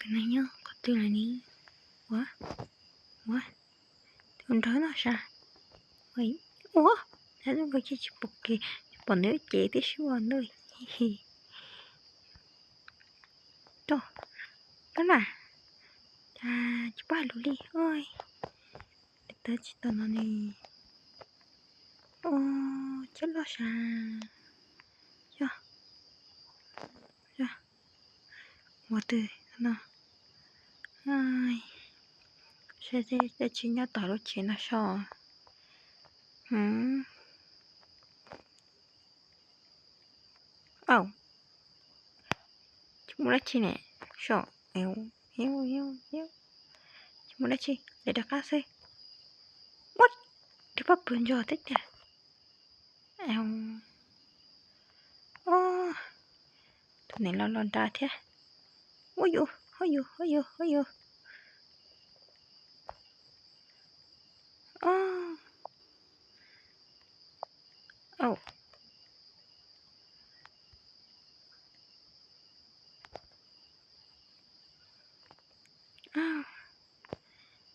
Nws nyob qhov twg lawm ne? Ua, ua, tus nrog no sas. Ua, nyob zoo nkaus ces tsis pom kev, tsis pom nws cev tib si ua ntuj. Tos, tab na, cas tsis pom lus li. Ua, tab tsis tau no ne. Ua, cov loj sas. Yog, yog, ua twg no? Saib dab tsi nyob tom lub tsev no so. Au, tsis muaj dab tsi ne, so, tsis muaj dab tsi, lawv rov qab xwb. Ua, rov pab pw ntso thiab tiag. Tus niam los los nrad thiab. Ua yus, ua yus, ua yus, ua yus.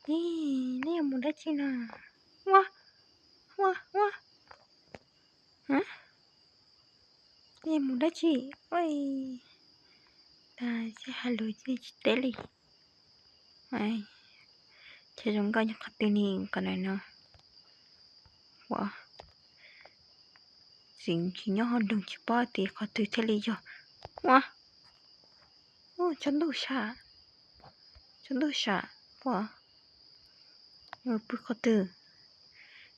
Ib, neb yuav mus dab tsi no? Ua, ua, ua. Neb yuav mus dab tsi? Ua, tas seb hais lus tsis teb li. Ces zoo nkauj nyob qhov twg ni, qhov no no. Ua, txiv tsis nyob hauv nroog tsis paub tias qhov twg thiaj li yog. Ua, tsaus ntuj sam, tsaus ntuj sam, ua, pw qhov twg?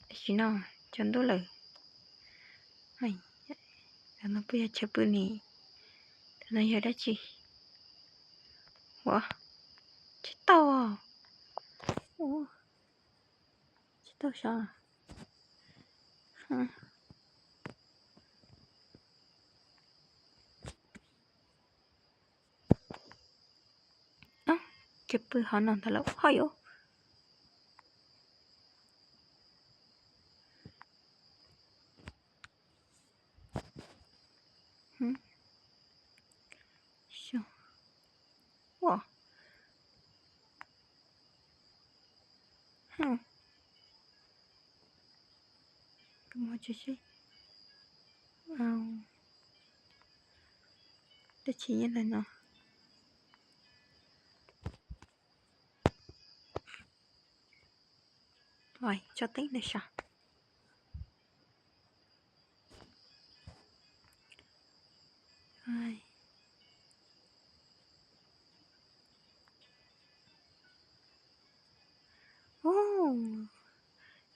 Tam sim no tsaus ntuj lawm. Tam no puas yog chaw pw ni? Tam no yog dab tsi? Ua, tsis tau, tsis tau sov. Ces pw hov no ntag lauj, ho yuav. Ua, dab tsi nyob ntawm no? Tso teeb ntawd sas. Ub,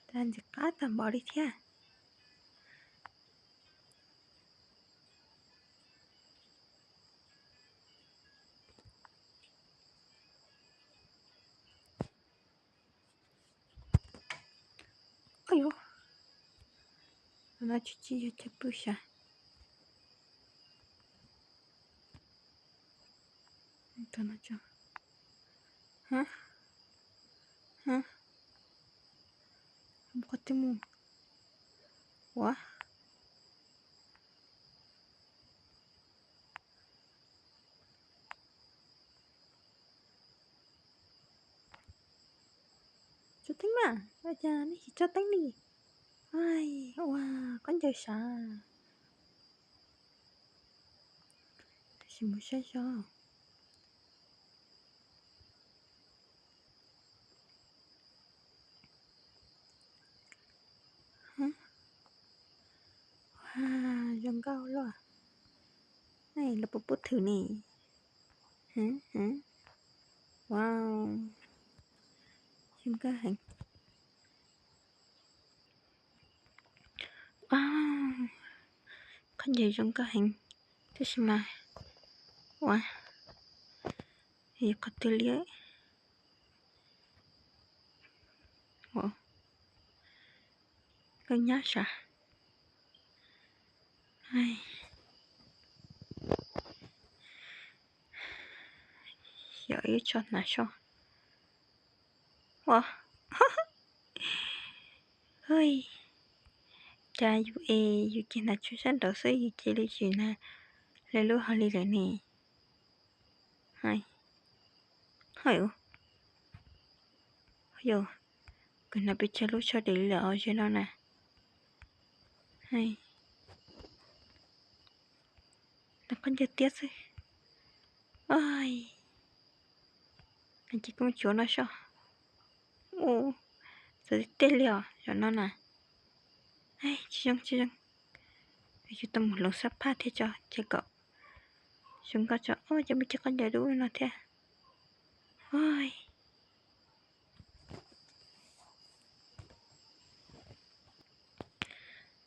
tas ntxim qab tag npaum li thiab. Ub, no tsis tsis yog chaw pw sas. Qhov twg mus? Ua, tso teeb mas, ua cas nej tsis tso teeb li? Ua, koj ncaws sav. Tab sis mus saib xyov. Ua, zoo nkauj luaj. Lawv puas pub thwm ne? Wow, zoo nkauj heev. Khaub ncaws zoo nkauj heev, tab sis mas ua, yog qhov twg li. Koj nyab sas. Yog ib tsho hnav soj. Ua, cas yus es yus ces hnav tsho sab nraud xwb yus cia li tsis hnav lawv lub hauv li lawm ne. Hos, yog, kuv hnov pes tsawg lub tsho deb li lawm os, ze no na. Nws qab ncawg tiab xwb. Ces kuj tsuav no soj. Ua, txawv tiag tiag li os, zaum no na. Tsis zoo, tsis zoo. Yus tau mus hloov sab phaj thiab tso, ces kom zoo nkauj tso. Ua, cov me cov qab ncawg dub no thiab.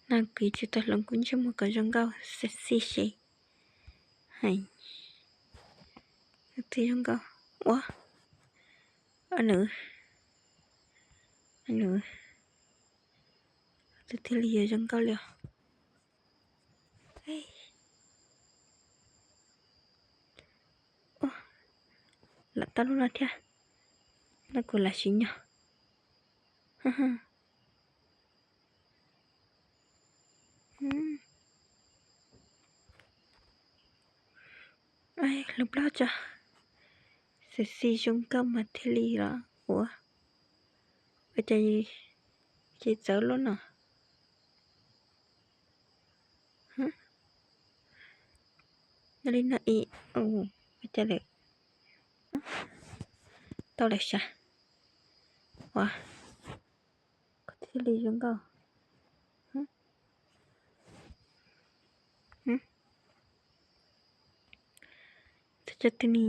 No kuv yuav tsum tau hloov kuv ntsej muag kom zoo nkauj sexy seb. Twb zoo nkauj. Ua, nws, nws twb thiaj li yuav zoo nkauj li os. Lam tau lub no thiab. No kuv lam siv nyog. Hloov plaub tso. Sexy zoo nkauj mas thiaj li los ua. Ua cas ces txawv lub no. Li no ib, ua cas lawm. Tau lawm sav. Ua, koj thiaj li zoo nkauj. Txog cov twg ni,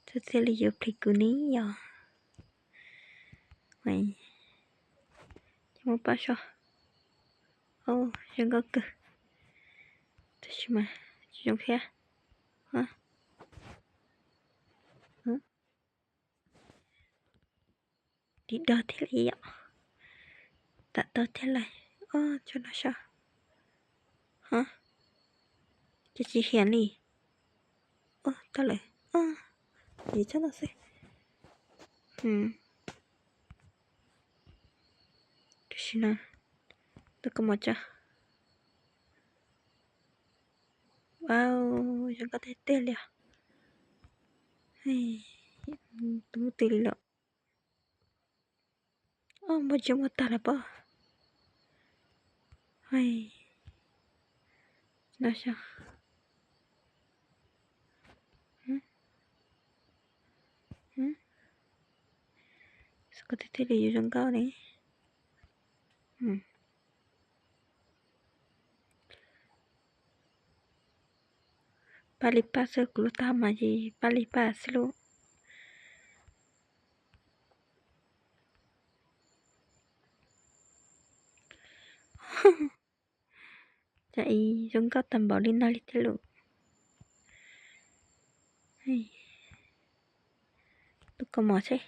txog thiaj li yuav plis kuv ni yog. Ces muab pab so. Zoo nkauj kawg. Tab sis mas tsis zoo thiab. Tiv do thiaj li yom. Tam tau thiaj lawm. Ob, tso no so. Hov, ces tsis hiam li. Ua, tau lawm. Yus tsob no xwb. Tam sim no tus koj mos tso. Wow, zoo nkauj tiag tiag li os. Tus twg li lawm. Ob, npog tsiab muag tag lawm pob. No xyov. Xyov koj twb thiaj li yuav zoo nkauj ne. Pab li pab xwb, kuv lub tag mas ces pab li pab xwb lauj. Cas ib zoo nkauj tag npaum li no li thiab lauj. Tus koj mos seb.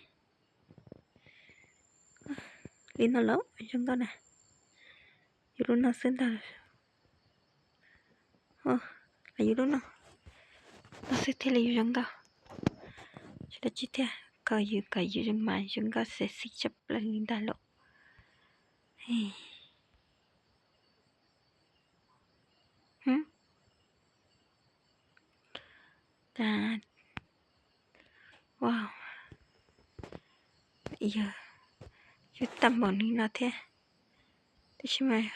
Li no los zoo nkauj na. Yus lub no xwb ntag. Los yus lub no, no xwb thiaj li yuav zoo nkauj. Tsis dab tsi thiab, kom yus kom yus zoo mas zoo nkauj sexy tshaj plaws li ntag lauj. Wow, yog, yog tag npaum li no thiab, tab sis mas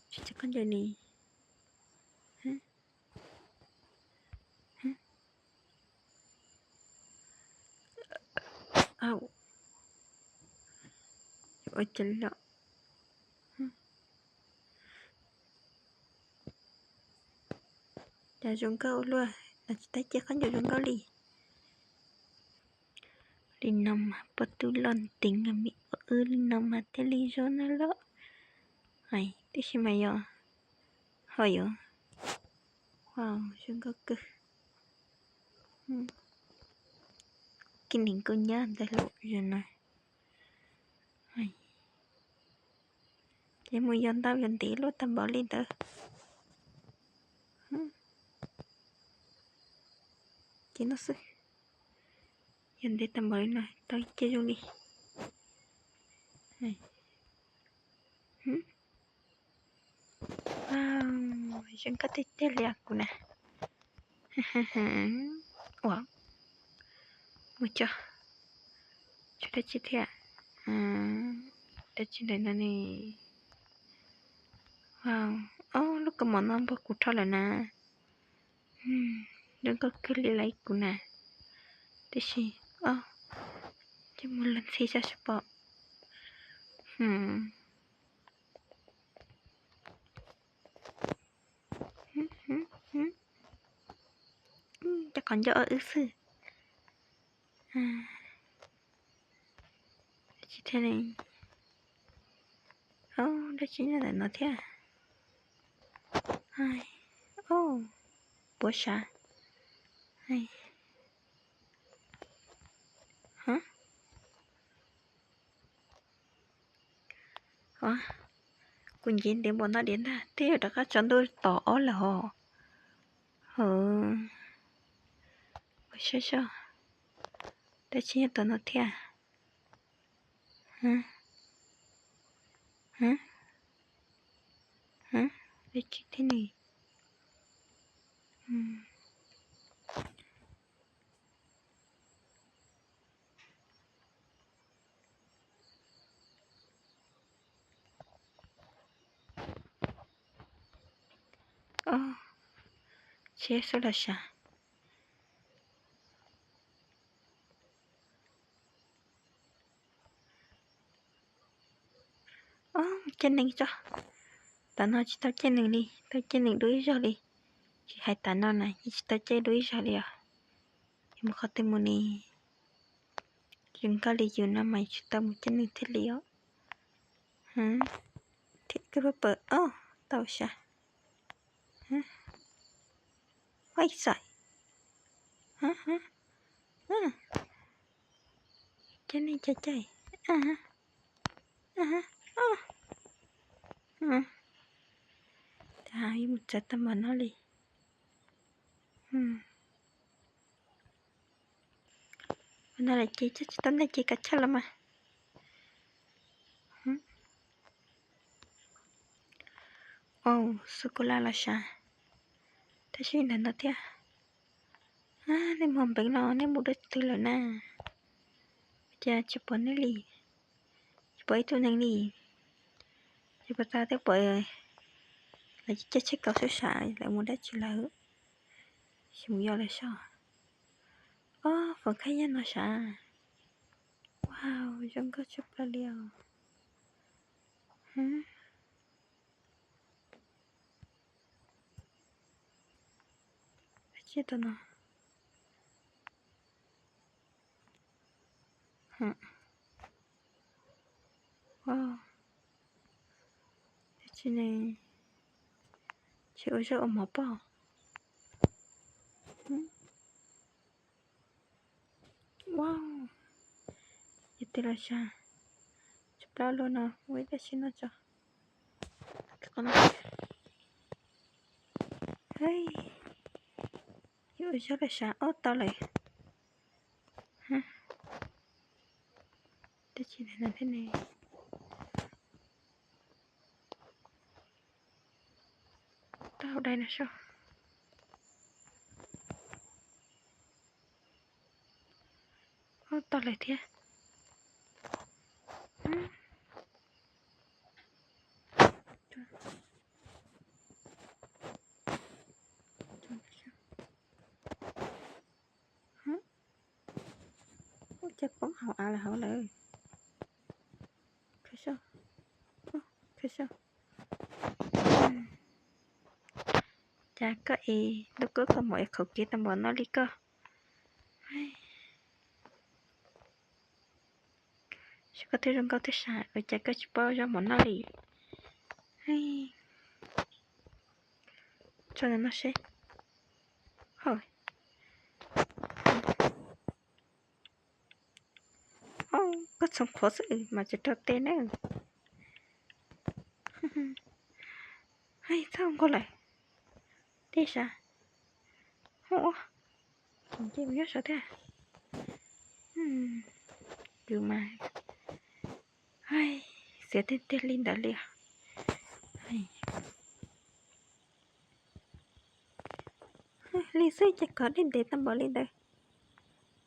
tsis tau koj ncaws ni. Ua cas li los. Cas zoo nkauj ua luaj, tsis tab cia khaub ncaws zoo nkauj li. Li no mas poj tub loj ntev me ua wb li no mas thiaj li zoo na lauj. Tab sis mas yog, ho yuav, zoo nkauj kawg. Kij nim kuj nyab ntawd lawm zoo na. Ces mus yos ntau yos ntev luaj tag npaum li ntawd. Ces no xwb, yog ntev tag npaum li no tau ib ce zoo li. Zoo nkauj tiag tiag li os kuv na. Ua, Mus tso, tshuav dab tsi thiab? Dab tsi ntawm no ne? Wow, ob lub kaus mom no npog kuv dhau lawm na. Zoo nkauj kawg li lawm kuv na. Tiam sis, o, ces mus los ntxhi tso seb pom. Cov qhov ncauj wb xwb. Dab tsi thiab ne? Dab tsi nyob ntawm no thiab? Puas sav? Kuv nce ntev npaum no diam ntag twb yuav rov qab tsaus ntuj tos ob lawm hos. Ua saib seb, dab tsi nyob tom no thiab? Dab tsi thiab ne? Tshiab xwb los sav. Caij nees tso. Tam no tsis tau caij nees li, tau caij nees dua ib zaug li. Tsis hais tam no na yeej tsis tau caij dua ib zaug li os. Yus mus qhov twg mus ne? Zoo nkauj li yus no mas tsis tau mus caij nees thiaj li os. Thiab koj pab pawm os, tau sav. Ua ib txais. Caij nees caij caij. Cas yeej mus txawv tau npaum no li. Ua no lawm ces coj tsis tau nej ces kav chawj los mas. Au, xu ku la los sav. Tab sis ntawm no thiab. Nej mus npeev los nej mus dab twg lawm na? Cas tsis pom nej li, tsis pom ib tug neeg li. Ces puas tas twb pom lawv caij tsheb kaus xwb sav, lawv mus dab tsi lawm? Sim mus yos lawv soj. Ob, foom khaib nyob no sav. Wow, zoo nkauj tshaj plaws li os. Dab tsi tom no? Dab tsi ne? Tsis ua zaub ua mov poj. Wow, yog tig los sav. Tsis plaub luaj no ua ib dab tsi no tso. Hej, yuav ua zaub los sav. Ob, tau lawm. Dab tsi ntawm no thiab ne? Tau dai no soj. Ob, tau lawm thiab. Ub, cas poob hauv av lawm hauv lawm. Khaws soj, khaws soj. Cas koj es ntuj kub koj mom es qhauv kev tau npaum no li koj? Saib koj twb zoo nkauj twb sam ua cas koj tsis paub zaub mov noj li. Tso no seb. Koj txhoov qhuav xwb mas tsis raug tej na. Hej, txhob nquag lawm. Tej sav. Ua, nce mus nyob saud thiab. Kwv mas, xiav tiag tiag li ntawd li os. Li xwb ces kom dej ntev tau npaum li ntawd.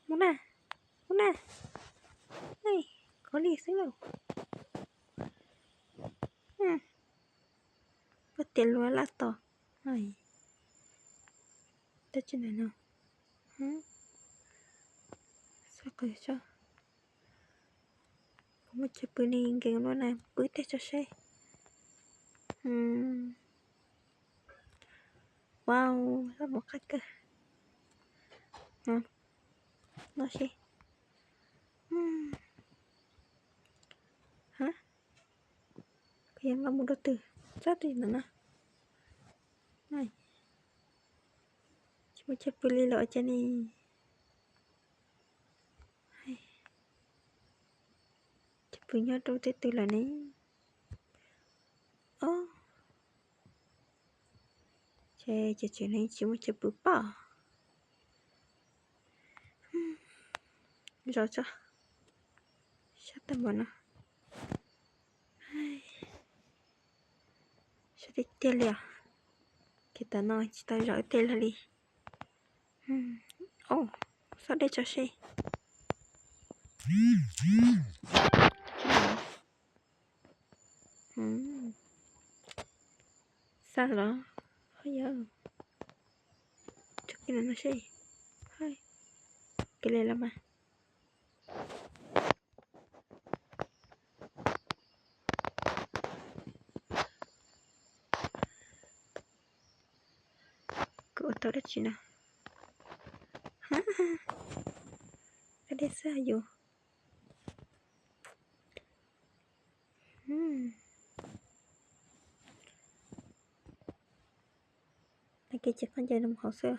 Mus na. na. Kov li xwb lauj. Koj tias luag laj tos. Tab tsis ntawm no. Xav qw tso. Kuv muaj chaw pw li nkees luaj na, pw tej tso seb. Wow, loj mus qab kawg. No seb. Ha, kuv yuav nqa mus rau twg? Txog twg ntawm no. Tsis muaj chaw pw li los ua cas ne. Chaw pw nyob rau tej twg lawm ne? Ob, ces tseem neeg tsis muaj chaw pw pom. Zov tso, sab tag npaum no. Sab tiag tiag li os. Ces tam no tsis tau zov ib teg lawm li. Au, xob dej tso seb. Xa los, ho yog, tso kiag no seb. Kev li los mas. Kuv ua tau dab tsi no? Ab, dej xwb yus. Nag kis ces koj nce los hauv xwb.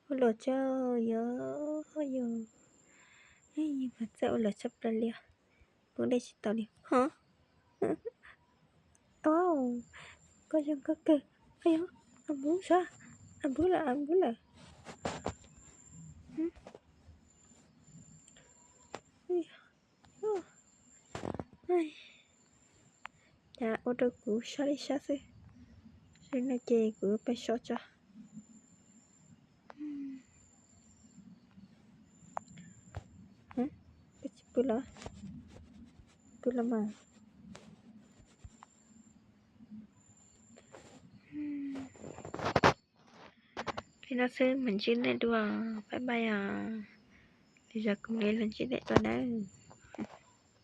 Ua luam tso, yog, yog, mas txawj ua luam tshaj plaws li os. Poob dej tsis tau li ho. Au, koj zoo nkauj kawg. Au, a npub sab, a npub lawm, a npub lawm. Cas ua rau kuv sab li sab xwb. Zoo no ces kuv pais so tso. Peb tsis pw los? Pw los mas. Li no xwb, mam ntsib nej dua, bye bye os. Lwm zaus kuv mam li los ntsib nej dua nawb.